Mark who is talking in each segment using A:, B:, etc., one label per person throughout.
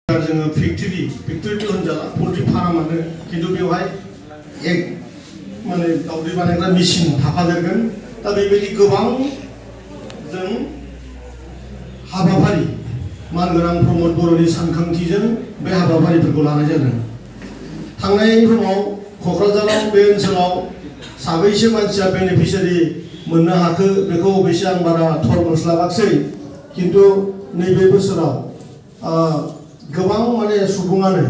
A: जोङो फेक्टरि होनजाला पोल्ट्रि फार्मानो खिन्थु बेवहाय एक माने दावदै बानायग्रा मेसिन थाफादेरगोन। दा बेबायदि गोबां जों हाबाफारि मानगोनां प्रमद बर'नि सानखांथिजों बे हाबाफारिफोरखौ लानाय जादों। थांनाय समाव क'क्राझाराव बे ओनसोलाव साबैसे मानसिया बेनिफिसियारि मोननो हाखो बेखौ अबयसे आं बारा थर मोनस्लाबाखिसै, खिन्थु नैबे बोसोराव गोबां माने सुबुङानो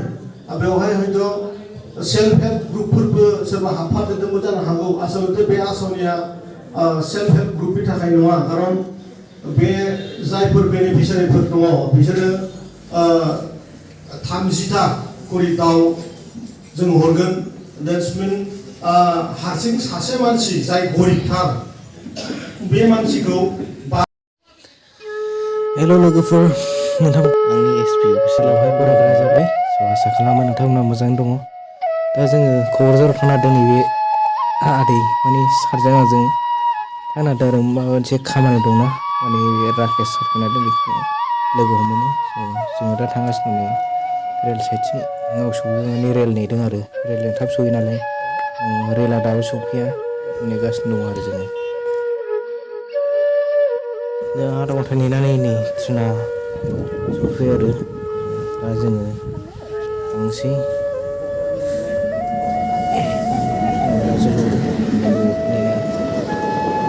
A: बेवहाय हयथ' सेल्फ हेल्प ग्रुपफोरबो सोरबा हाबफादेरदोंबो जानो हागौ। आसलते बे आसनिया सेल्फ हेल्प ग्रुपनि थाखाय नङा, खारन बे जायफोर बेनिफिसियारिफोर दङ बिसोरो 30टा करि दाउ जों हरगोन। द्याट्स मिन हारसिं सासे मानसि जाय गरिबथार बे मानसिखौ
B: हेल' लोगोफोर, नोंथां आंनि एसपि अफिसियेलावहाय बरायनाय जाबाय। आसा खालामो नोंथांमोना मोजाङै दङ। दा जोङो क'क्राझाराव थांना नैबे आदै माने सारजों आंजों थांना आरो माबा मोनसे खामानि दंना, माने राकेश सार फैनानै बेखौ लोगो हमनो। जोङो दा थांगासिनो नै रेल साइडथिं सौहैनानै रेल नेदों आरो रेलजों थाब सहैयो नालाय। रेला दाबो सौफैया, नेगासिनो दं आरो जोङो। दा आधा घन्टा नेनानै नै ट्रेना सफैबाय आरो दा जोङो थांसै। दा जोलुर नेना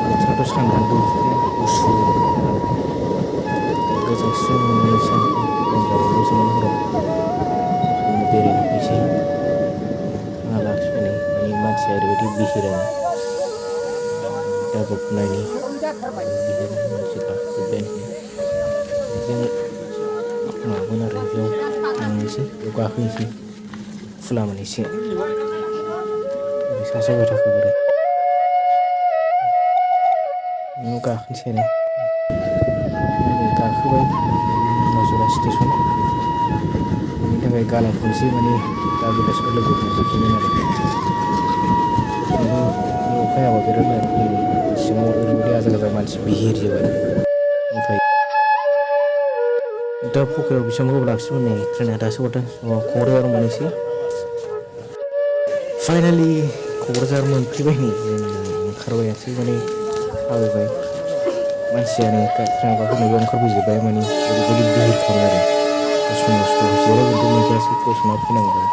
B: बोथोराथ' सान्दुं गैखाया, गुसु आरो दा गोजांस्रियाव मोननोसै आं लोमजाबावगौसोमोन हराव। जोङो बेरायनो फैसै। थांना लाखिबाय नै माने मानसिया ओरैबायदि बिहिरानो दाबुक नायनि बिहिर मानसि गाखोजोब्बायानो। बेजों माबागोन आरो बेयाव थांनोसै, बेयाव गाखोनोसै फुलामोन एसे। ओरै सासे जाबाय थाखो बोरो बेयाव गाखोनोसै आरो दा नै गाखोबाय मुनाजरा स्टेसन। बेनि थाखाय गालांथ'नोसै, माने दा बेलासियाव लोगो मोनजोबफिनगोन आरो। खिन्थु बे अखा हाबा बिराद मोजां फैनो। सिङाव ओरैबायदि आजां गाजां मानसि बिहिर जाबाय। ओमफ्राय दा फकिराव बेसेबां गोबाव लाखिगोन नै ट्रेना दासो हरदों। क'क्राझाराव मोनहैसै। फाइनालि क'क्राझार मोनफैबाय नै जों ओंखारबायानोसै, माने थाबायबाय। मानसियानो ट्रेनाव गाखोनायाव ओंखारबोजोब्बाय, माने ओरैबायदि बिहिरखामोन आरो। खस्थ' मस्थ' जिरायनोबो मोनखायासै, गसंना फैनांबाय।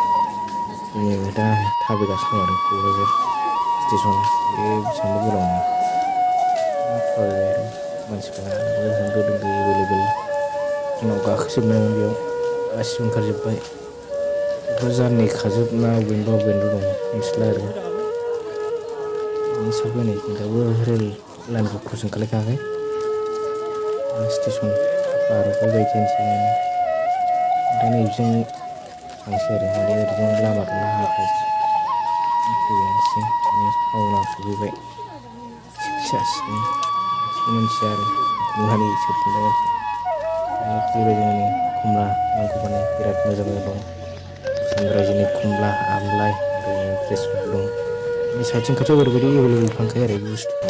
B: जोङो दा थाबायगासिनो दं आरो क'क्राझार स्टेसन। बे बेसेबांबा गोलाव नङा, थाबायबाय आरो मानसिफ्राबो होंगो दोंगो एभेलेबेल। ट्रेनाव गाखोजोबनानै बेयाव गासिबो ओंखारजोब्बाय। क'क्राझारनि खाजोबना अबेनिबा अबेनिबा दं मिथिला आरो। सफैबाय नै दाबो रेल लाइनखौ क्रसिं खालायखायाखै। स्टेसन बारबाय बायदियानोसै माने। दा नैबिजों थांसै आरो माने ओरैजों लामा दंना हाग्राजों। फैबायानोसै माने टाउनाव सफैबाय। थिगसासिनो गासिबो मोनथिया आरो खुंनानै सोर खिन्थागोनसै। बेबायदिनो नै खमला नांगौ माने बिराद मोजां मोजां दं। भुटान रायजोनि खमला, आमलाइ आरो फ्रेसबो दं। माने साइथिं खाथियाव ओरैबायदि एभेलेबेल फानखायो आरो बे बुस्थुखौ।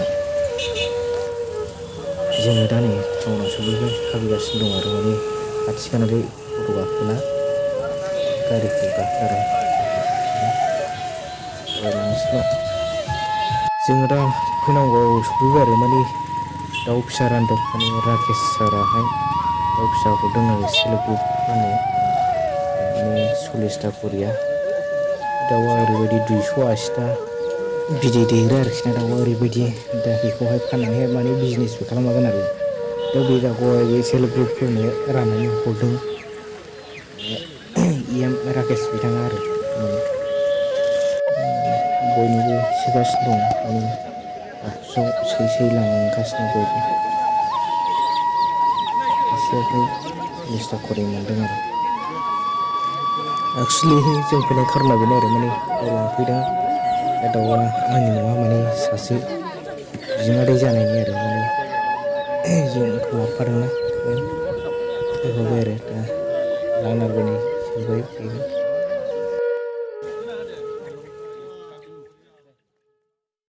B: जोङो दा नै टाउनाव सफैबाय, थाबायगासिनो दं आरो माने खाथिखानालाय टट' गाखोला, गारिखौ गाखोला आरो थाबायलांनोसैलाय। जोङो दा फैनांगौआव सफैबाय आरो माने दाउ फिसा रानदों, माने राकेश साराहाय दाउ फिसा हरदों आरो सेल्फ हेल्प ग्रुपफोरनो। माने 40ता करिया। दाउआ ओरैबायदि 280ता बिदै दैग्रा आरोखि ना दाउआ ओरैबायदि। दा बेखौहाय फाननानैहाय माने बिजनेसबो खालामनो हागोन आरो। दा बे दाउखौहाय बे सेल्फ हेल्प ग्रुपफोरनो राननानै हरदों। राकेश बिथाङा आरो माने बयनोबो सोगासिनो दं, माने बाक्सुआव सोयै सोयै लांगासिनो बयबो। सासेयावहाय 40ता करि मोनदों आरो। एक्सुवेलि जों फैनाय खार'ना बेनो आरो माने दाउ लांफैदों। दा दाउआ आंनि नङा, माने सासे बिमादै जानायनि आरो माने जोंखौ लाबोफादोंना, होफाबाय आरो दा लांनांगौनि सोबाय बेनो।